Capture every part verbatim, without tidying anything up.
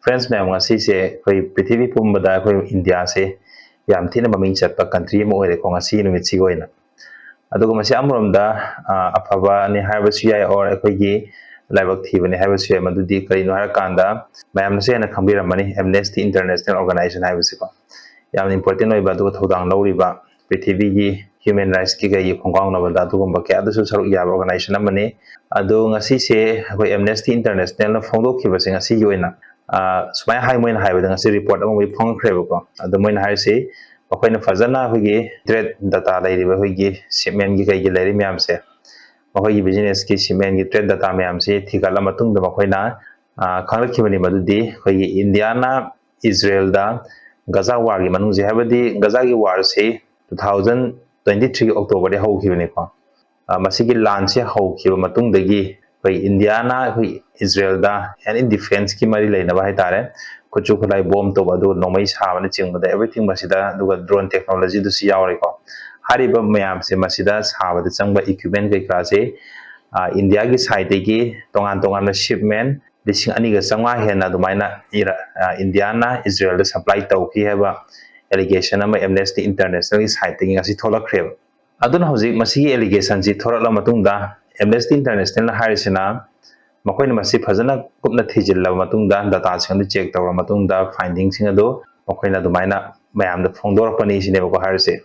Friends ꯃꯌꯥꯝ, ꯉꯁꯤꯁꯦ ꯑꯩꯈꯣꯏ ꯄ꯭ꯔꯤꯊꯤꯕꯤ ꯄꯨꯝꯕꯗ ꯑꯩꯈꯣꯏ ꯏꯟꯗꯤꯌꯥꯁꯦ ꯌꯥꯝ ꯊꯤꯅ ꯃꯃꯤꯡ ꯆꯠꯄ country ꯑꯃ ꯑꯣꯏꯔꯦꯀꯣ, ꯉꯁꯤꯒꯤ ꯅꯨꯃꯤꯠꯁꯤꯒꯤ ꯑꯣꯏꯅ꯫ ꯑꯗꯨꯒ ꯃꯁꯤ ꯑꯃꯔꯣꯝꯗ, ꯑ, ꯑꯐꯕꯅꯤ ꯍꯥꯏꯕꯁꯨ ꯌꯥꯏ, or ꯑꯩꯈꯣꯏꯒꯤ ꯂꯥꯏꯕꯛ ꯊꯤꯕꯅꯤ ꯍꯥꯏꯕꯁꯨ ꯌꯥꯏ꯫ ꯃꯗꯨꯗꯤ ꯀꯔꯤꯅꯣ ꯍꯥꯏꯔꯀꯥꯟꯗ, ꯃꯌꯥꯝꯅꯁꯨ ꯍꯦꯟꯅ ꯈꯪꯕꯤꯔꯝꯃꯅꯤ, Amnesty International Organization ꯍꯥꯏꯕꯁꯤꯀꯣ꯫ ꯌꯥꯝꯅ important ꯑꯣꯏꯕ ꯑꯗꯨꯒ ꯊꯧꯗꯥꯡ ꯂꯧꯔꯤꯕ ꯄ꯭ꯔꯤꯊꯤꯕꯤꯒꯤ human rights ꯀꯤ ꯀꯩꯒꯤ ꯈꯣꯡꯒꯥꯎꯅꯕꯗ ꯑꯗꯨꯒꯨꯝꯕ ꯀꯌꯥꯗꯁꯨ ꯁꯔꯨꯛ ꯌꯥꯕ organization ꯑꯃꯅꯤ꯫ ꯑꯗꯣ ꯉꯁꯤꯁꯦ ꯑꯩꯈꯣꯏ Amnesty International ꯅ ꯐꯣꯡꯗꯣꯛꯈꯤꯕꯁꯦ ꯉꯁꯤꯒꯤ ꯑꯣꯏꯅ, ꯑ, ꯁꯨꯃꯥꯏꯅ ꯍꯥꯏ, ꯃꯣꯏꯅ ꯍꯥꯏꯕꯗ ꯉꯁꯤ report ꯑꯃ ꯃꯣꯏ ꯐꯣꯡꯈ꯭ꯔꯦꯕꯀꯣ꯫ ꯑꯗꯣ ꯃꯣꯏꯅ ꯍꯥꯏꯔꯤꯁꯤ, ꯃꯈꯣꯏꯅ ꯐꯖꯅ ꯑꯩꯈꯣꯏꯒꯤ trade data ꯂꯩꯔꯤꯕ, ꯑꯩꯈꯣꯏꯒꯤ shipment ꯀꯤ ꯀꯩꯒꯤ ꯂꯩꯔꯤ ꯃꯌꯥꯝꯁꯦ, ꯃꯈꯣꯏꯒꯤ business ꯀꯤ shipment ꯀꯤ trade data ꯃꯌꯥꯝꯁꯤ ꯊꯤꯒꯠꯂ ꯃꯇꯨꯡꯗ ꯃꯈꯣꯏꯅ, ꯑ, ꯈꯪꯂꯛꯈꯤꯕꯅꯤ ꯃꯗꯨꯗꯤ ꯑꯩꯈꯣꯏꯒꯤ ꯏꯟꯗꯤꯌꯥꯅ ꯏꯖꯔꯦꯜꯗ ꯒꯖꯥ war ꯒꯤ ꯃꯅꯨꯡꯁꯦ, ꯍꯥꯏꯕꯗꯤ ꯒꯖꯥꯒꯤ war ꯁꯤ two thousand twenty three ꯒꯤ October ꯗ ꯍꯧꯈꯤꯕꯅꯤꯀꯣ꯫ ꯑ, ꯃꯁꯤꯒꯤ ꯂꯥꯟꯁꯦ ꯍꯧꯈꯤꯕ ꯃꯇꯨꯡꯗꯒꯤ ꯑꯩꯈꯣꯏ ꯏꯟꯗꯤꯌꯥꯅ ꯑꯩꯈꯣꯏ ꯏꯖꯔꯦꯜꯗ any defence ꯀꯤ ꯃꯔꯤ ꯂꯩꯅꯕ ꯍꯥꯏꯇꯥꯔꯦ, ꯈꯨꯠꯁꯨ ꯈꯨꯠꯂꯥꯏ, bomb ꯇꯧꯕ, ꯑꯗꯨꯒ ꯅꯣꯡꯃꯩ ꯁꯥꯕꯅꯆꯤꯡꯕꯗ, everything ꯃꯁꯤꯗ, ꯑꯗꯨꯒ drone technology ꯗꯨꯁꯨ ꯌꯥꯎꯔꯦꯀꯣ꯫ ꯍꯥꯏꯔꯤꯕ ꯃꯌꯥꯝꯁꯦ ꯃꯁꯤꯗ ꯁꯥꯕꯗ ꯆꯪꯕ equipment ꯀꯩꯀꯥꯁꯦ, ꯑ, ꯏꯟꯗꯤꯌꯥꯒꯤ side ꯇꯒꯤ ꯇꯣꯉꯥꯟ ꯇꯣꯉꯥꯟꯕ shipment ꯂꯤꯁꯤꯡ ꯑꯅꯤꯒ ꯆꯥꯝꯃꯉꯥ ꯍꯦꯟꯅ ꯑꯗꯨꯃꯥꯏꯅ ꯏꯔ-, ꯑ, ꯏꯟꯗꯤꯌꯥꯅ ꯏꯖꯔꯦꯜꯗ supply ꯇꯧꯈꯤ ꯍꯥꯏꯕ allegation ꯑꯃ Amnesty International ꯒꯤ side ꯇꯒꯤ ꯉꯁꯤ ꯊꯣꯛꯂꯛꯈ꯭ꯔꯦꯕ꯫ ꯑꯗꯨꯅ ꯍꯧꯖꯤꯛ ꯃꯁꯤꯒꯤ allegation ꯁꯤ ꯊꯣꯔꯛꯂ ꯃꯇꯨꯡꯗ, Amnesty International ꯅ ꯍꯥꯏꯔꯤꯁꯤꯅ, ꯃꯈꯣꯏꯅ ꯃꯁꯤ ꯐꯖꯅ ꯀꯨꯞꯅ ꯊꯤꯖꯤꯜꯂꯕ ꯃꯇꯨꯡꯗ, data ꯁꯤꯡ ꯑꯗꯨ check ꯇꯧꯔꯕ ꯃꯇꯨꯡꯗ, finding ꯁꯤꯡ ꯑꯗꯨ ꯃꯈꯣꯏꯅ ꯑꯗꯨꯃꯥꯏꯅ ꯃꯌꯥꯝꯗ ꯐꯣꯡꯗꯣꯔꯛꯄꯅꯤ ꯁꯤꯅꯦꯕꯀꯣ ꯍꯥꯏꯔꯤꯁꯦ꯫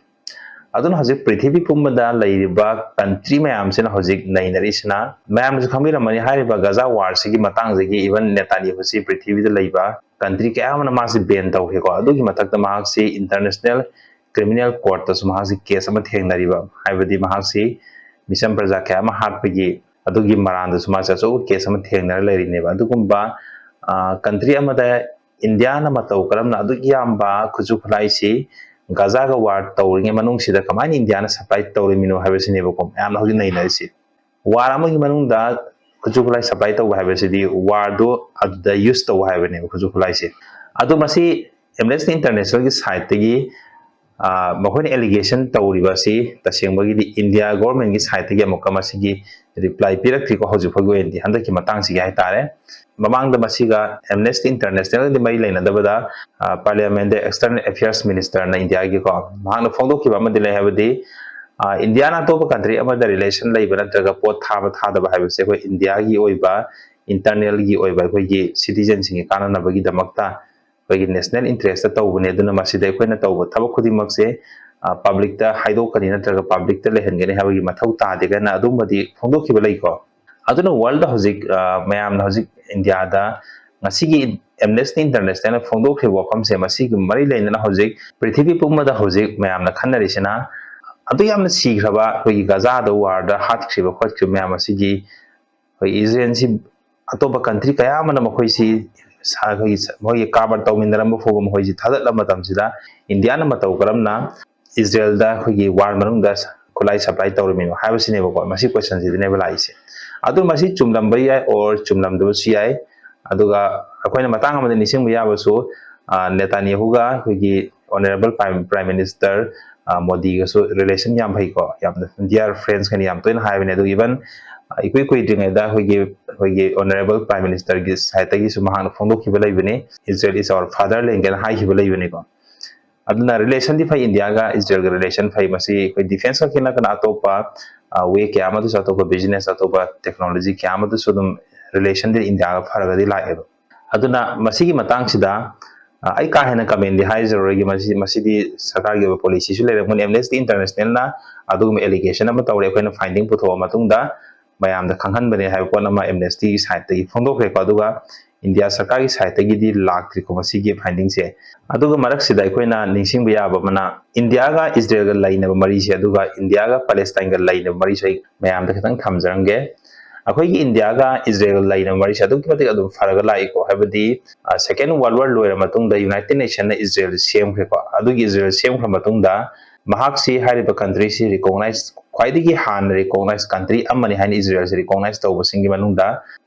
ꯑꯗꯨꯅ ꯍꯧꯖꯤꯛ ꯄ꯭ꯔꯤꯊꯤꯕꯤ ꯄꯨꯝꯕꯗ ꯂꯩꯔꯤꯕ country ꯃꯌꯥꯝꯁꯤꯅ ꯍꯧꯖꯤꯛ ꯅꯩꯅꯔꯤꯁꯤꯅ, ꯃꯌꯥꯝꯅꯁꯨ ꯈꯪꯕꯤꯔꯝꯃꯅꯤ, ꯍꯥꯏꯔꯤꯕ ꯒꯖꯥ war ꯁꯤꯒꯤ ꯃꯇꯥꯡꯗꯒꯤ even ꯅꯦꯇꯥꯟꯌꯥꯍꯨ ꯁꯤ ꯄ꯭ꯔꯤꯊꯤꯕꯤꯗ ꯂꯩꯕ country ꯀꯌꯥ ꯑꯃꯅ ꯃꯥꯁꯤ ban ꯇꯧꯈ꯭ꯔꯦꯀꯣ꯫ ꯑꯗꯨꯒꯤ ꯃꯊꯛꯇ ꯃꯍꯥꯛꯁꯤ International Criminal Court ꯇꯁꯨ ꯃꯍꯥꯛꯁꯤ case ꯑꯃ ꯊꯦꯡꯅꯔꯤꯕ, ꯍꯥꯏꯕꯗꯤ ꯃꯍꯥꯛꯁꯤ ꯃꯤꯆꯝ ꯄ꯭ꯔꯖꯥ ꯀꯌꯥ ꯑꯃ ꯍꯥꯠꯄꯒꯤ ꯑꯗꯨꯒꯤ ꯃꯔꯥꯟꯗꯁꯨ ꯃꯥꯁꯦ ꯑꯆꯧꯕ case ꯑꯃ ꯊꯦꯡꯅꯔ ꯂꯩꯔꯤꯅꯦꯕ꯫ ꯑꯗꯨꯒꯨꯝꯕ, ꯑ, country ꯑꯃꯗ ꯏꯟꯗꯤꯌꯥꯅ ꯃꯇꯧ ꯀꯔꯝꯅ ꯑꯗꯨꯛ ꯌꯥꯝꯕ ꯈꯨꯠꯁꯨ ꯈꯨꯠꯂꯥꯏꯁꯤ ꯒꯖꯥꯒ war ꯇꯧꯔꯤꯉꯩ ꯃꯅꯨꯡꯁꯤꯗ ꯀꯃꯥꯏꯅ ꯏꯟꯗꯤꯌꯥꯅ supply ꯇꯧꯔꯤꯃꯤꯅꯣ ꯍꯥꯏꯕꯁꯤꯅꯦꯕꯀꯣ ꯃꯌꯥꯝꯅ ꯍꯧꯖꯤꯛ ꯅꯩꯅꯔꯤꯁꯤ꯫ War ꯑꯃꯒꯤ ꯃꯅꯨꯡꯗ ꯈꯨꯠꯁꯨ ꯈꯨꯠꯂꯥꯏ supply ꯇꯧꯕ ꯍꯥꯏꯕꯁꯤꯗꯤ war ꯗꯨ ꯑꯗꯨꯗ use ꯇꯧꯕ ꯍꯥꯏꯕꯅꯦꯕ, ꯈꯨꯠꯁꯨ ꯈꯨꯠꯂꯥꯏꯁꯦ꯫ ꯑꯗꯣ ꯃꯁꯤ Amnesty International ꯒꯤ side ꯇꯒꯤ ꯃꯈꯣꯏꯅ allegation ꯇꯧꯔꯤꯕ ꯑꯁꯤ ꯇꯁꯦꯡꯕꯒꯤꯗꯤ ꯏꯟꯗꯤꯌꯥ ꯒꯣꯔꯃꯦꯟꯒꯤ ꯁꯥꯏꯠꯇꯒꯤ ꯑꯃꯨꯛꯀ ꯃꯁꯤꯒꯤ reply ꯄꯤꯔꯛꯇ꯭ꯔꯤꯀꯣ, ꯍꯧꯖꯤꯛ ꯐꯥꯎꯒꯤ ꯑꯣꯏꯅꯗꯤ, ꯍꯟꯗꯛꯀꯤ ꯃꯇꯥꯡꯁꯤꯒꯤ ꯍꯥꯏꯇꯥꯔꯦ꯫ ꯃꯃꯥꯡꯗ ꯃꯁꯤꯒ Amnesty Internationalꯒꯗꯤ ꯃꯔꯤ ꯂꯩꯅꯗꯕꯗ, parliamentꯗ external affairs ministerꯅ ꯏꯟꯗꯤꯌꯥꯒꯤꯀꯣ, ꯃꯍꯥꯛꯅ ꯐꯣꯡꯗꯣꯛꯈꯤꯕ ꯑꯃꯗꯤ ꯂꯩ, ꯍꯥꯏꯕꯗꯤ ꯏꯟꯗꯤꯌꯥꯅ ꯑꯇꯣꯞꯄ country ꯑꯃꯗ relation ꯂꯩꯕ ꯅꯠꯇ꯭ꯔꯒ ꯄꯣꯠ ꯊꯥꯕ ꯊꯥꯗꯕ ꯍꯥꯏꯕꯁꯦ ꯑꯩꯈꯣꯏ ꯏꯟꯗꯤꯌꯥꯒꯤ ꯑꯣꯏꯕ internalꯒꯤ ꯑꯣꯏꯕ ꯑꯩꯈꯣꯏꯒꯤ citizenꯁꯤꯡꯒꯤ ꯀꯥꯟꯅꯅꯕꯒꯤꯗꯃꯛꯇ ꯑꯩꯈꯣꯏꯒꯤ national interestꯇ ꯇꯧꯕꯅꯦ꯫ ꯑꯗꯨꯅ ꯃꯁꯤꯗ ꯑꯩꯈꯣꯏꯅ ꯇꯧꯕ ꯊꯕꯛ ꯈꯨꯗꯤꯡꯃꯛꯁꯦ publicꯇ ꯍꯥꯏꯗꯣꯛꯀꯅꯤ ꯅꯠꯇ꯭ꯔꯒ publicꯇ ꯂꯩꯍꯟꯒꯅꯤ ꯍꯥꯏꯕꯒꯤ ꯃꯊꯧ ꯇꯥꯗꯦ ꯀꯥꯏꯅ ꯑꯗꯨꯝꯕꯗꯤ ꯐꯣꯡꯗꯣꯛꯈꯤꯕ ꯂꯩꯀꯣ꯫ ꯑꯗꯨꯅ worldꯗ ꯍꯧꯖꯤꯛ ꯃꯌꯥꯝꯅ ꯍꯧꯖꯤꯛ ꯏꯟꯗꯤꯌꯥꯗ ꯉꯁꯤꯒꯤ Amnesty Internationalꯅ ꯐꯣꯡꯗꯣꯛꯈ꯭ꯔꯤꯕ ꯋꯥꯐꯝꯁꯦ, ꯃꯁꯤꯒꯤ ꯃꯔꯤ ꯂꯩꯅꯅ ꯍꯧꯖꯤꯛ ꯄ꯭ꯔꯤꯊꯤꯕꯤ ꯄꯨꯝꯕꯗ ꯍꯧꯖꯤꯛ ꯃꯌꯥꯝꯅ ꯈꯟꯅꯔꯤꯁꯤꯅ ꯑꯗꯨ ꯌꯥꯝꯅ ꯁꯤꯈ꯭ꯔꯕ ꯑꯩꯈꯣꯏꯒꯤ ꯒꯖꯥꯗ warꯗ ꯍꯥꯠꯈ꯭ꯔꯤꯕ ꯈꯣꯠꯈ꯭ꯔꯤꯕ ꯃꯌꯥꯝ ꯑꯁꯤꯒꯤ ꯑꯩꯈꯣꯏ ꯏꯖꯔꯦꯜꯁꯤ ꯑꯇꯣꯞꯄ country ꯀꯌꯥ ꯑꯃꯅ ꯃꯈꯣꯏꯁꯤ ꯁ-, ꯑꯩꯈꯣꯏꯒꯤ ꯁ-, ꯃꯈꯣꯏꯒꯤ ꯀꯥꯕꯔ ꯇꯧꯃꯤꯟꯅꯔꯝꯕ ꯐꯥꯎꯕ ꯃꯈꯣꯏꯁꯤ ꯊꯥꯗꯠꯂꯕ ꯃꯇꯝꯁꯤꯗ ꯏꯟꯗꯤꯌꯥꯅ ꯃꯇꯧ ꯀꯔꯝꯅ ꯏꯖꯔꯦꯜꯗ ꯑꯩꯈꯣꯏꯒꯤ war ꯃꯅꯨꯡꯗ ꯈꯨꯠꯂꯥꯏ supply ꯇꯧꯔꯝꯃꯤꯅꯣ ꯍꯥꯏꯕꯁꯤꯅꯦꯕꯀꯣ, ꯃꯁꯤ questionꯁꯤꯗꯅꯦꯕ ꯂꯥꯛꯏꯁꯦ꯫ ꯑꯗꯨ ꯃꯁꯤ ꯆꯨꯝꯂꯝꯕ ꯌꯥꯏ or ꯆꯨꯝꯂꯝꯗꯕꯁꯨ ꯌꯥꯏ꯫ ꯑꯗꯨꯒ ꯑꯩꯈꯣꯏꯅ ꯃꯇꯥꯡ ꯑꯃꯗ ꯅꯤꯡꯁꯤꯡꯕ ꯌꯥꯕꯁꯨ, ꯅꯦꯇꯥꯅꯤꯌꯥꯍꯨꯒ ꯑꯩꯈꯣꯏꯒꯤ honourable prime minister ꯃꯣꯗꯤꯒꯁꯨ relation ꯌꯥꯝ ꯐꯩꯀꯣ, ꯌꯥꯝꯅ dear friends ꯀꯅꯤ ꯌꯥꯝ ꯇꯣꯏꯅ ꯍꯥꯏꯕꯅꯦ꯫ ꯑꯗꯨ even ꯏꯀꯨꯏ ꯀꯨꯏꯗ꯭ꯔꯤꯉꯩꯗ ꯑꯩꯈꯣꯏꯒꯤ ꯑꯩꯈꯣꯏꯒꯤ honourable prime ministerꯒꯤ sideꯇꯒꯤꯁꯨ ꯃꯍꯥꯛꯅ ꯐꯣꯡꯗꯣꯛꯈꯤꯕ ꯂꯩꯕꯅꯤ, Israel is our fatherland ꯀꯥꯏꯅ ꯍꯥꯏꯈꯤꯕ ꯂꯩꯕꯅꯤꯀꯣ꯫ ꯑꯗꯨꯅ relationꯗꯤ ꯐꯩ, ꯏꯟꯗꯤꯌꯥꯒ ꯏꯖꯔꯦꯜꯒ relation ꯐꯩ꯫ ꯃꯁꯤ ꯑꯩꯈꯣꯏ defence ꯈꯛꯀꯤ ꯅꯠꯇꯅ ꯑꯇꯣꯞꯄ way ꯀꯌꯥ ꯑꯃꯗꯁꯨ, ꯑꯇꯣꯞꯄ business, ꯑꯇꯣꯞꯄ technology ꯀꯌꯥ ꯑꯃꯗꯁꯨ ꯑꯗꯨꯝ relationꯗꯤ ꯏꯟꯗꯤꯌꯥꯒ ꯐꯔꯒꯗꯤ ꯂꯥꯛꯑꯦꯕ꯫ ꯑꯗꯨꯅ ꯃꯁꯤꯒꯤ ꯃꯇꯥꯡꯁꯤꯗ ꯑꯩ ꯀꯥ ꯍꯦꯟꯅ commentꯗꯤ ꯍꯥꯏꯖꯔꯔꯣꯏꯒꯦ꯫ ꯃꯁꯤ, ꯃꯁꯤꯗꯤ ꯁꯔꯀꯥꯔꯒꯤ ꯑꯣꯏꯕ policyꯁꯨ ꯂꯩꯔꯝꯒꯅꯤ꯫ Amnesty Internationalꯅ ꯑꯗꯨꯒꯨꯝꯕ allegation ꯑꯃ ꯇꯧꯔꯦ, ꯑꯩꯈꯣꯏꯅ finding ꯄꯨꯊꯣꯛꯑ ꯃꯇꯨꯡꯗ ꯃꯌꯥꯝꯗ ꯈꯪꯍꯟꯕꯅꯦ ꯍꯥꯏꯕ ꯄꯣꯠ ꯑꯃ Amnestyꯒꯤ sideꯇꯒꯤ ꯐꯣꯡꯗꯣꯛꯈ꯭ꯔꯦꯀꯣ꯫ ꯑꯗꯨꯒ ꯏꯟꯗꯤꯌꯥ ꯁꯔꯀꯥꯔꯒꯤ sideꯇꯒꯤꯗꯤ ꯂꯥꯛꯇ꯭ꯔꯤꯀꯣ ꯃꯁꯤꯒꯤ findingꯁꯦ꯫ ꯑꯗꯨꯒ ꯃꯔꯛꯁꯤꯗ ꯑꯩꯈꯣꯏꯅ ꯅꯤꯡꯁꯤꯡꯕ ꯌꯥꯕ ꯑꯃꯅ, ꯏꯟꯗꯤꯌꯥꯒ ꯏꯖꯔꯦꯜꯒ ꯂꯩꯅꯕ ꯃꯔꯤꯁꯦ, ꯑꯗꯨꯒ ꯏꯟꯗꯤꯌꯥꯒ ꯄꯦꯂꯦꯁꯇꯥꯏꯟꯒ ꯂꯩꯅꯕ ꯃꯔꯤꯁꯦ ꯑꯩ ꯃꯌꯥꯝꯗ ꯈꯤꯇꯪ ꯊꯝꯖꯔꯝꯒꯦ꯫ ꯑꯩꯈꯣꯏꯒꯤ ꯏꯟꯗꯤꯌꯥꯒ ꯏꯖꯔꯦꯜꯒ ꯂꯩꯅꯕ ꯃꯔꯤꯁꯦ ꯑꯗꯨꯛꯀꯤ ꯃꯇꯤꯛ ꯑꯗꯨꯝ ꯐꯔꯒ ꯂꯥꯛꯏꯀꯣ, ꯍꯥꯏꯕꯗꯤ second world war ꯂꯣꯏꯔ ꯃꯇꯨꯡꯗ United Nationsꯅ ꯏꯖꯔꯦꯜ ꯁꯦꯝꯈ꯭ꯔꯦꯀꯣ꯫ ꯑꯗꯨꯒꯤ ꯏꯖꯔꯦꯜ ꯁꯦꯝꯈ꯭ꯔ ꯃꯇꯨꯡꯗ ꯃꯍꯥꯛꯁꯤ, ꯍꯥꯏꯔꯤꯕ countryꯁꯤ recognize, ꯈ꯭ꯋꯥꯏꯗꯒꯤ ꯍꯥꯟꯅ recognize country ꯑꯃꯅꯤ ꯍꯥꯏꯅ ꯏꯖꯔꯦꯜꯁꯤ recognize ꯇꯧꯕꯁꯤꯡꯒꯤ ꯃꯅꯨꯡꯗ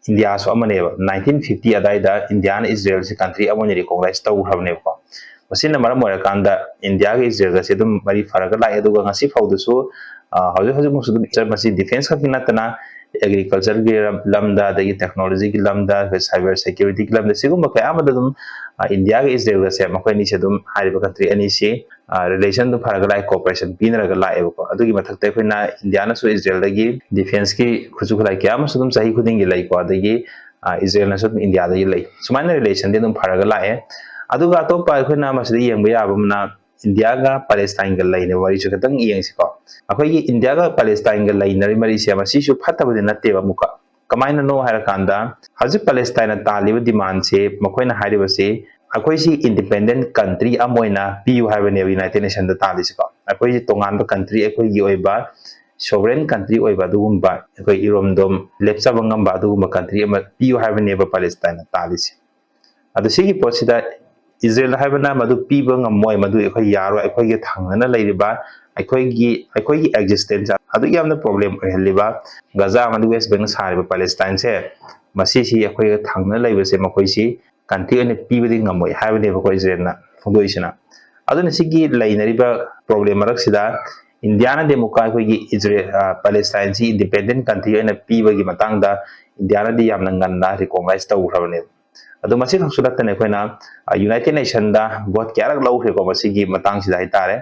ꯏꯟꯗꯤꯌꯥꯁꯨ ꯑꯃꯅꯦꯕ꯫ Nineteen fifty ꯑꯗꯥꯏꯗ ꯏꯟꯗꯤꯌꯥꯅ ꯏꯖꯔꯦꯜꯁꯤ country ꯑꯃ ꯑꯣꯏꯅ recognize ꯇꯧꯈ꯭ꯔꯕꯅꯦꯕꯀꯣ꯫ ꯃꯁꯤꯅ ꯃꯔꯝ ꯑꯣꯏꯔꯀꯥꯟꯗ ꯏꯟꯗꯤꯌꯥꯒ ꯏꯖꯔꯦꯜꯒꯁꯦ ꯑꯗꯨꯝ ꯃꯔꯤ ꯐꯔꯒ ꯂꯥꯛꯑꯦ꯫ ꯑꯗꯨꯒ ꯉꯁꯤ ꯐꯥꯎꯗꯁꯨ, ꯑ, ꯍꯧꯖꯤꯛ ꯍꯧꯖꯤꯛꯃꯛꯁꯨ ꯑꯗꯨꯝ ꯃꯁꯤ defence ꯈꯛꯀꯤ ꯅꯠꯇꯅ agriculture ꯒꯤ ꯂꯝꯗ, ꯑꯗꯒꯤ technology ꯒꯤ ꯂꯝꯗ, ꯑꯩꯈꯣꯏ cyber security ꯒꯤ ꯂꯝꯗ, ꯁꯤꯒꯨꯝꯕ ꯀꯌꯥ ꯑꯃꯗ ꯑꯗꯨꯝ, ꯑ, ꯏꯟꯗꯤꯌꯥꯒ ꯏꯖꯔꯦꯜꯒꯁꯦ, ꯃꯈꯣꯏ ꯑꯅꯤꯁꯦ ꯑꯗꯨꯝ, ꯍꯥꯏꯔꯤꯕ country ꯑꯅꯤꯁꯤ, ꯑ, relation ꯑꯗꯨꯝ ꯐꯔꯒ ꯂꯥꯛꯑꯦ, cooperation ꯄꯤꯅꯔꯒ ꯂꯥꯛꯑꯦꯕꯀꯣ꯫ ꯑꯗꯨꯒꯤ ꯃꯊꯛꯇ ꯑꯩꯈꯣꯏꯅ ꯏꯟꯗꯤꯌꯥꯅꯁꯨ ꯏꯖꯔꯦꯜꯗꯒꯤ defence ꯀꯤ ꯈꯨꯠꯁꯨ ꯈꯨꯠꯂꯥꯏ ꯀꯌꯥ ꯑꯃꯁꯨ ꯑꯗꯨꯝ ꯆꯍꯤ ꯈꯨꯗꯤꯡꯒꯤ ꯂꯩꯀꯣ, ꯑꯗꯒꯤ, ꯑ, ꯏꯖꯔꯦꯜꯅꯁꯨ ꯑꯗꯨꯝ ꯏꯟꯗꯤꯌꯥꯗꯒꯤ ꯂꯩ꯫ ꯁꯨꯃꯥꯏꯅ relation ꯗꯤ ꯑꯗꯨꯝ ꯐꯔꯒ ꯂꯥꯛꯑꯦ꯫ ꯑꯗꯨꯒ ꯑꯇꯣꯞꯄ ꯑꯩꯈꯣꯏꯅ ꯃꯁꯤꯗ ꯌꯦꯡꯕ ꯌꯥꯕ ꯑꯃꯅ, ꯏꯟꯗꯤꯌꯥꯒ ꯄꯦꯂꯦꯁꯇꯥꯏꯟꯒ ꯂꯩꯅꯕ ꯋꯥꯔꯤꯁꯨ ꯈꯤꯇꯪ ꯌꯦꯡꯁꯤꯀꯣ꯫ ꯑꯩꯈꯣꯏꯒꯤ ꯏꯟꯗꯤꯌꯥꯒ ꯄꯦꯂꯦꯁꯇꯥꯏꯟꯒ ꯂꯩꯅꯔꯤꯕ ꯃꯔꯤꯁꯦ, ꯃꯁꯤꯁꯨ ꯐꯠꯇꯕꯗꯤ ꯅꯠꯇꯦꯕ ꯑꯃꯨꯛꯀ꯫ ꯀꯃꯥꯏꯅꯅꯣ ꯍꯥꯏꯔꯀꯥꯟꯗ, ꯍꯧꯖꯤꯛ ꯄꯦꯂꯦꯁꯇꯥꯏꯟꯅ ꯇꯥꯜꯂꯤꯕ demand ꯁꯦ, ꯃꯈꯣꯏꯅ ꯍꯥꯏꯔꯤꯕꯁꯤ, ꯑꯩꯈꯣꯏꯁꯤ independent country ꯑꯃ ꯑꯣꯏꯅ ꯄꯤꯌꯨ ꯍꯥꯏꯕꯅꯦꯕ United Nation ꯗ ꯇꯥꯜꯂꯤꯁꯤꯀꯣ꯫ ꯑꯩꯈꯣꯏꯁꯤ ꯇꯣꯉꯥꯟꯕ country, ꯑꯩꯈꯣꯏꯒꯤ ꯑꯣꯏꯕ sovereign country ꯑꯣꯏꯕ ꯑꯗꯨꯒꯨꯝꯕ, ꯑꯩꯈꯣꯏ ꯏꯔꯣꯝꯗꯣꯝ ꯂꯦꯞꯆꯕ ꯉꯝꯕ ꯑꯗꯨꯒꯨꯝꯕ country ꯑꯃ ꯄꯤꯌꯨ ꯍꯥꯏꯕꯅꯦꯕ ꯄꯦꯂꯦꯁꯇꯥꯏꯟꯅ ꯇꯥꯜꯂꯤꯁꯤ꯫ ꯑꯗꯨ ꯁꯤꯒꯤ ꯄꯣꯠꯁꯤꯗ ꯏꯖꯔꯦꯜ ꯍꯥꯏꯕꯅ ꯃꯗꯨ ꯄꯤꯕ ꯉꯝꯃꯣꯏ, ꯃꯗꯨ ꯑꯩꯈꯣꯏ ꯌꯥꯔꯣꯏ, ꯑꯩꯈꯣꯏꯒꯤ ꯊꯪꯅꯅ ꯂꯩꯔꯤꯕ, ꯑꯩꯈꯣꯏꯒꯤ, ꯑꯩꯈꯣꯏꯒꯤ existence ꯑꯗꯨꯛ ꯌꯥꯝꯅ problem ꯑꯣꯏꯍꯜꯂꯤꯕ ꯒꯖꯥ ꯑꯃꯗꯤ West Bank ꯁꯥꯔꯤꯕ ꯄꯦꯂꯦꯁꯇꯥꯏꯟꯁꯦ, ꯃꯁꯤꯁꯤ ꯑꯩꯈꯣꯏꯒ ꯊꯪꯅꯅ ꯂꯩꯕꯁꯦ ꯃꯈꯣꯏꯁꯤ country ꯑꯣꯏꯅ ꯄꯤꯕꯗꯤ ꯉꯝꯃꯣꯏ ꯍꯥꯏꯕꯅꯦꯕ ꯑꯩꯈꯣꯏ ꯏꯖꯔꯦꯜꯅ ꯐꯣꯡꯗꯣꯛꯏꯁꯤꯅ꯫ ꯑꯗꯨꯅ ꯁꯤꯒꯤ ꯂꯩꯅꯔꯤꯕ problem ꯃꯔꯛꯁꯤꯗ ꯏꯟꯗꯤꯌꯥꯅꯗꯤ ꯑꯃꯨꯛꯀ ꯑꯩꯈꯣꯏꯒꯤ ꯏꯖꯔꯦꯜ, ꯑ, ꯄꯦꯂꯦꯁꯇꯥꯏꯟꯁꯤ independent country ꯑꯣꯏꯅ ꯄꯤꯕꯒꯤ ꯃꯇꯥꯡꯗ ꯏꯟꯗꯤꯌꯥꯅꯗꯤ ꯌꯥꯝꯅ ꯉꯟꯅ recognize ꯇꯧꯈ꯭ꯔꯕꯅꯦꯕ꯫ ꯑꯗꯨ ꯃꯁꯤ ꯈꯛꯁꯨ ꯅꯠꯇꯅ ꯑꯩꯈꯣꯏꯅ, ꯑ, United Nation ꯗ vote ꯀꯌꯥꯔꯛ ꯂꯧꯈ꯭ꯔꯦꯀꯣ ꯃꯁꯤꯒꯤ ꯃꯇꯥꯡꯁꯤꯗ ꯍꯥꯏꯇꯥꯔꯦ,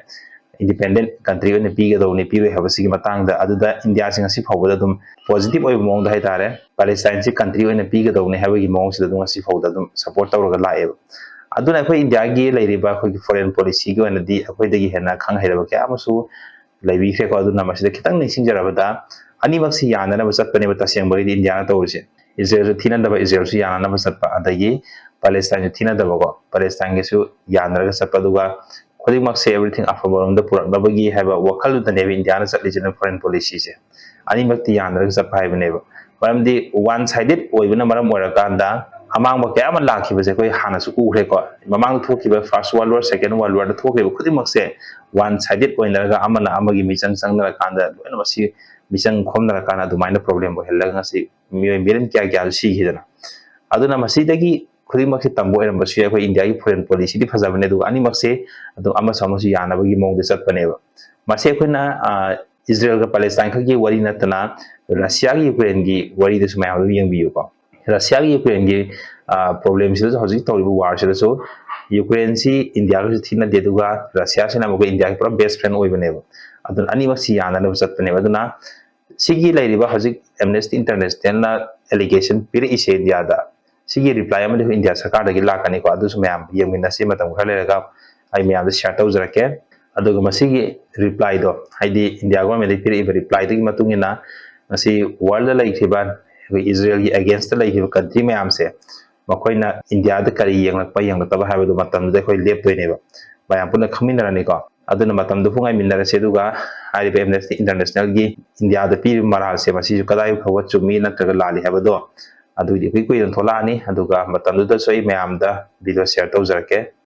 independent country ꯑꯣꯏꯅ ꯄꯤꯒꯗꯧꯕꯅꯤ, ꯄꯤꯔꯣꯏ ꯍꯥꯏꯕꯁꯤꯒꯤ ꯃꯇꯥꯡꯗ꯫ ꯑꯗꯨꯗ ꯏꯟꯗꯤꯌꯥꯁꯤ ꯉꯁꯤ ꯐꯥꯎꯕꯗ ꯑꯗꯨꯝ positive ꯑꯣꯏꯕ ꯃꯑꯣꯡꯗ ꯍꯥꯏꯇꯥꯔꯦ, ꯄꯦꯂꯦꯁꯇꯥꯏꯟꯁꯤ country ꯑꯣꯏꯅ ꯄꯤꯒꯗꯧꯅꯤ ꯍꯥꯏꯕꯒꯤ ꯃꯑꯣꯡꯁꯤꯗ ꯑꯗꯨꯝ ꯉꯁꯤ ꯐꯥꯎꯕꯗ ꯑꯗꯨꯝ support ꯇꯧꯔꯒ ꯂꯥꯛꯑꯦꯕ꯫ ꯑꯗꯨꯅ ꯑꯩꯈꯣꯏ ꯏꯟꯗꯤꯌꯥꯒꯤ ꯂꯩꯔꯤꯕ ꯑꯩꯈꯣꯏꯒꯤ foreign policy ꯒꯤ ꯑꯣꯏꯅꯗꯤ ꯑꯩꯈꯣꯏꯗꯒꯤ ꯍꯦꯟꯅ ꯈꯪ ꯍꯩꯔꯕ ꯀꯌꯥ ꯑꯃꯁꯨ ꯂꯩꯕꯤꯈ꯭ꯔꯦꯀꯣ꯫ ꯑꯗꯨꯅ ꯃꯁꯤꯗ ꯈꯤꯇꯪ ꯅꯤꯡꯁꯤꯡꯖꯔꯕꯗ, ꯑꯅꯤꯃꯛꯁꯤ ꯌꯥꯅꯅꯕ ꯆꯠꯄꯅꯦꯕ ꯇꯁꯦꯡꯕꯒꯤꯗꯤ ꯏꯟꯗꯤꯌꯥꯅ ꯇꯧꯔꯤꯁꯦ꯫ ꯏꯖꯔꯦꯜꯁꯨ ꯊꯤꯅꯗꯕ, ꯏꯖꯔꯦꯜꯁꯨ ꯌꯥꯅꯅꯕ ꯆꯠꯄ, ꯑꯗꯒꯤ ꯄꯦꯂꯦꯁꯇꯥꯏꯟꯁꯨ ꯊꯤꯅꯗꯕꯀꯣ, ꯄꯦꯂꯦꯁꯇꯥꯏꯟꯒꯤꯁꯨ ꯌꯥꯅꯔꯒ ꯆꯠꯄ, ꯑꯗꯨꯒ ꯈꯨꯗꯤꯡꯃꯛꯁꯦ everything ꯑꯐꯕꯔꯣꯝꯗ ꯄꯨꯔꯛꯅꯕꯒꯤ ꯍꯥꯏꯕ ꯋꯥꯈꯜꯗꯨꯗꯅꯦꯕ ꯏꯟꯗꯤꯌꯥꯅ ꯆꯠꯂꯤꯁꯤꯅ foreign policy ꯁꯦ꯫ ꯑꯅꯤꯃꯛꯇꯤ ꯌꯥꯅꯔꯒ ꯆꯠꯄ ꯍꯥꯏꯕꯅꯦꯕ꯫ ꯃꯔꯝꯗꯤ one sided ꯑꯣꯏꯕꯅ ꯃꯔꯝ ꯑꯣꯏꯔꯀꯥꯟꯗ ꯑꯃꯥꯡꯕ ꯀꯌꯥ ꯑꯃ ꯂꯥꯛꯈꯤꯕꯁꯦ ꯑꯩꯈꯣꯏ ꯍꯥꯟꯅꯁꯨ ꯎꯈ꯭ꯔꯦꯀꯣ꯫ ꯃꯃꯥꯡꯗ ꯊꯣꯛꯈꯤꯕ First World War, Second World War ꯗ ꯊꯣꯛꯈꯤꯕ ꯈꯨꯗꯤꯡꯃꯛꯁꯦ one sided ꯑꯣꯏꯅꯔꯒ ꯑꯃꯅ ꯑꯃꯒꯤ ꯃꯤꯆꯪ ꯆꯪꯅꯔꯀꯥꯟꯗ ꯂꯣꯏꯅꯃꯛ ꯁꯤ ꯃꯤꯆꯪ ꯈꯣꯝꯅꯔꯀꯥꯟꯗ ꯑꯗꯨꯃꯥꯏꯅ problem ꯑꯣꯏꯍꯜꯂꯒ ꯉꯁꯤ ꯃꯤꯑꯣꯏ million ꯀꯌꯥ ꯀꯌꯥꯁꯨ ꯁꯤꯈꯤꯗꯅ꯫ ꯑꯗꯨꯅ ꯃꯁꯤꯗꯒꯤ ꯈꯨꯗꯤꯡꯃꯛꯁꯦ ꯇꯝꯕ ꯑꯣꯏꯔꯝꯕꯁꯨ ꯌꯥꯏ꯫ ꯑꯩꯈꯣꯏ ꯏꯟꯗꯤꯌꯥꯒꯤ ꯐꯣꯔꯦꯟ ꯄꯣꯂꯤꯁꯤꯗꯤ ꯐꯖꯕꯅꯦ, ꯑꯗꯨꯒ ꯑꯅꯤꯃꯛꯁꯦ ꯑꯗꯨꯝ ꯑꯃꯁꯨ ꯑꯃꯁꯨ ꯌꯥꯅꯕꯒꯤ ꯃꯑꯣꯡꯗ ꯆꯠꯄꯅꯦꯕ꯫ ꯃꯁꯤ ꯑꯩꯈꯣꯏꯅ, ꯑ, ꯏꯖꯔꯦꯜꯒ ꯄꯦꯂꯦꯁꯇꯥꯏꯟ ꯈꯛꯀꯤ ꯋꯥꯔꯤ ꯅꯠꯇꯅ ꯔꯁꯤꯌꯥꯒꯤ ꯌꯨꯀ꯭ꯔꯦꯟꯒꯤ ꯋꯥꯔꯤꯗꯨꯁꯨ ꯃꯌꯥꯝ ꯑꯗꯨꯝ ꯌꯦꯡꯕꯤꯌꯨꯀꯣ꯫ ꯔꯁꯤꯌꯥꯒꯤ ꯌꯨꯀ꯭ꯔꯦꯟꯒꯤ, ꯑ, ꯄ꯭ꯔꯣꯕ꯭ꯂꯦꯝꯁꯤꯗꯁꯨ, ꯍꯧꯖꯤꯛ ꯇꯧꯔꯤꯕ ꯋꯥꯔꯁꯤꯗꯁꯨ ꯌꯨꯀ꯭ꯔꯦꯟꯁꯤ ꯏꯟꯗꯤꯌꯥꯒꯁꯨ ꯊꯤꯅꯗꯦ, ꯑꯗꯨꯒ ꯔꯁꯤꯌꯥꯁꯤꯅ ꯑꯃꯨꯛꯀ ꯏꯟꯗꯤꯌꯥꯒꯤ ꯄꯨꯔꯥ ꯕꯦꯁ ꯐ꯭ꯔꯦꯟ ꯑꯣꯏꯕꯅꯦꯕ꯫ ꯑꯗꯨꯅ ꯑꯅꯤꯃꯛꯁꯤ ꯌꯥꯅꯅꯕ ꯆꯠꯄꯅꯦꯕ꯫ ꯑꯗꯨꯅ ꯁꯤꯒꯤ ꯂꯩꯔꯤꯕ ꯍꯧꯖꯤꯛ ꯑꯦꯝꯅꯦꯁꯇꯤ ꯏꯟꯇꯔꯅꯦꯁꯅꯦꯜꯅ ꯑꯦꯂꯤꯒꯦꯁꯟ ꯄꯤꯔꯛꯏꯁꯦ ꯏꯟꯗꯤꯌꯥꯗ, ꯁꯤꯒꯤ ꯔꯤꯄ꯭ꯂꯥꯏ ꯑꯃꯗꯤ ꯑꯩꯈꯣꯏ ꯏꯟꯗꯤꯌꯥ ꯁꯔꯀꯥꯔꯗꯒꯤ ꯂꯥꯛꯀꯅꯤꯀꯣ, ꯑꯗꯨꯁꯨ ꯃꯌꯥꯝ ꯌꯦꯡꯃꯤꯟꯅꯁꯤ꯫ ꯃꯇꯝ ꯈꯔ ꯂꯩꯔꯒ ꯑꯩ ꯃꯌꯥꯝꯗ ꯁꯤꯌꯔ ꯇꯧꯖꯔꯛꯀꯦ꯫ ꯑꯗꯨꯒ ꯃꯁꯤꯒꯤ ꯔꯤꯄ꯭ꯂꯥꯏꯗꯣ, ꯍꯥꯏꯗꯤ ꯏꯟꯗꯤꯌꯥ ꯒꯣꯔꯃꯦꯟꯗꯒꯤ ꯄꯤꯔꯛꯏꯕ ꯔꯤꯄ꯭ꯂꯥꯏꯗꯨꯒꯤ ꯃꯇꯨꯡ ꯏꯟꯅ ꯉꯁꯤ ꯋꯥꯔꯜꯗ ꯂꯩꯈꯤꯕ ꯑꯩꯈꯣꯏ ꯏꯖꯔꯦꯜꯒꯤ ꯑꯦꯒꯦꯟꯁꯇ ꯂꯩꯈꯤꯕ ꯀꯟꯇ꯭ꯔꯤ ꯃꯌꯥꯝꯁꯦ, ꯃꯈꯣꯏꯅ ꯏꯟꯗꯤꯌꯥꯗ ꯀꯔꯤ ꯌꯦꯡꯂꯛꯄ ꯌꯦꯡꯂꯛꯇꯕ ꯍꯥꯏꯕꯗꯨ ꯃꯇꯝꯗꯨꯗ ꯑꯩꯈꯣꯏ ꯂꯦꯞꯇꯣꯏꯅꯦꯕ, ꯃꯌꯥꯝ ꯄꯨꯟꯅ ꯈꯪꯃꯤꯟꯅꯔꯅꯤꯀꯣ꯫ ꯑꯗꯨꯅ ꯃꯇꯝꯗꯨꯕꯨ ꯉꯥꯏꯃꯤꯟꯅꯔꯁꯦ, ꯑꯗꯨꯒ ꯍꯥꯏꯔꯤꯕ ꯑꯦꯝꯅꯦꯁꯇꯤ ꯏꯟꯇꯔꯅꯦꯁꯅꯦꯜꯒꯤ ꯏꯟꯗꯤꯌꯥꯗ ꯄꯤꯔꯤꯕ ꯃꯔꯥꯜꯁꯦ ꯃꯁꯤꯁꯨ ꯀꯗꯥꯏ ꯐꯥꯎꯕ ꯆꯨꯝꯃꯤ ꯅꯠꯇ꯭ꯔꯒ ꯂꯥꯜꯂꯤ ꯍꯥꯏꯕꯗꯣ ꯑꯗꯨꯗꯤ ꯏꯀꯨꯏ ꯀꯨꯏꯗꯅ ꯊꯣꯛꯂꯛꯑꯅꯤ꯫ ꯑꯗꯨꯒ ꯃꯇꯝꯗꯨꯗꯁꯨ ꯑꯩ ꯃꯌꯥꯝꯗ ꯚꯤꯗꯤꯑꯣ ꯁꯤꯌꯔ ꯇꯧꯖꯔꯛꯀꯦ꯫